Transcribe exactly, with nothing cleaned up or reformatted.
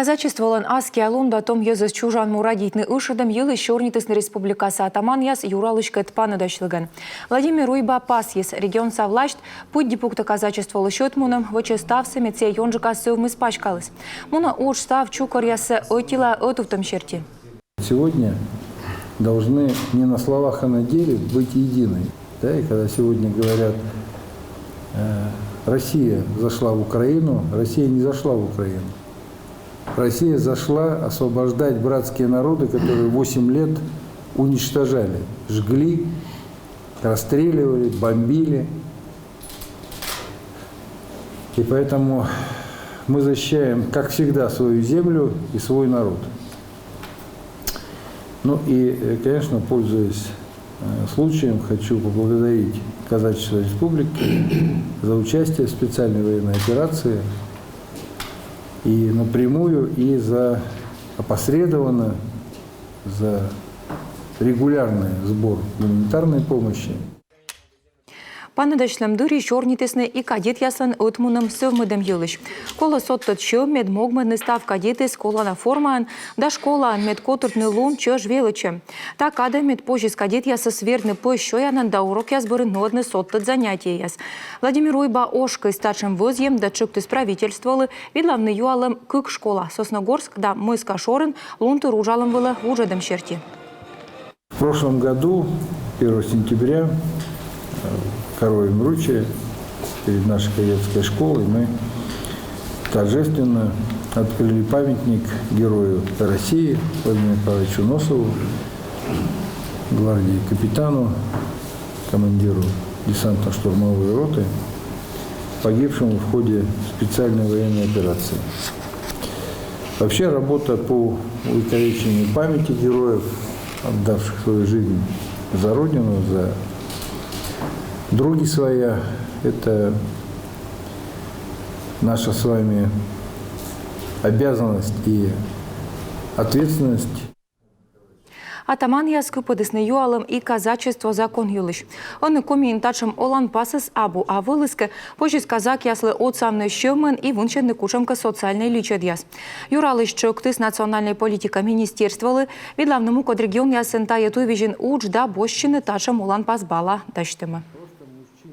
Казачестволӧн аскиа лун да том йӧзӧс чужан му радейтны ышӧдӧм йылысь сёрнитісны республикаса атаманъяс юралыськӧд паныдасьлігӧн. Владимир Уйба пасйис: регионса власьт пыдди пуктӧ казачестволысь ӧтмунӧм, вӧчӧ ставсӧ, мед сійӧ ёнджыкас сӧвмис паськаліс. Мунӧ удж став чукӧръяссӧ ӧтилаӧ ӧтувтӧм серти. Сегодня должны не на словах, а на деле быть единой. Да, и когда сегодня говорят, э, Россия зашла в Украину, Россия не зашла в Украину. Россия зашла освобождать братские народы, которые восемь лет уничтожали, жгли, расстреливали, бомбили. И поэтому мы защищаем, как всегда, свою землю и свой народ. Ну и, э, конечно, пользуясь, э, случаем, хочу поблагодарить Казачество Республики за участие в специальной военной операции и напрямую, и за опосредованно, за регулярный сбор гуманитарной помощи. Паныдасьлӧм дырйи сёрнитісны и кадетъяслӧн ӧтмунӧм сӧвмӧдӧм йылысь. Колӧ содтӧд сьӧм, мед могмӧдны став кадетыс колана формаӧн да школаын, мед котыртны лун чӧж велӧдчӧм. Та кадӧ, мед позис кадетъясӧс вердны пӧсь сёянӧн да урокъяс бӧрын нуӧдны содтӧд занятиеяс. Владимир Уйба ошкис татшӧм вӧзйӧм да тшӧктіс правительстволы видлавны юалӧм кык школа Сосногорск да Мӧскашорын лунтыр уджалӧм вылӧ вуджӧдӧм серти. В прошлом году, первого сентября, э, в Коровьем Ручье, перед нашей кадетской школой, мы торжественно открыли памятник герою России Владимиру Павловичу Носову, гвардии капитану, командиру десантно-штурмовой роты, погибшему в ходе специальной военной операции. Вообще работа по увековечению памяти героев, отдавших свою жизнь за Родину, за други своя, это наша с вами обязанность и ответственность. Атаманъяс кыпӧдісны юалӧм и казачество закон йылысь. Ӧні Комиын татшӧм оланпасыс абу, а вӧліс кӧ, позис казакъяслы отсавны сьӧмӧн и вынсьӧдны кутшӧмкӧ социальнӧй личӧдъяс. Юралысь тшӧктіс национальнӧй политика министерстволы видлавны мукӧд регионъясын тайӧ туйвизьын удж да босьтчыны татшӧм оланпас бала дасьтӧмӧ.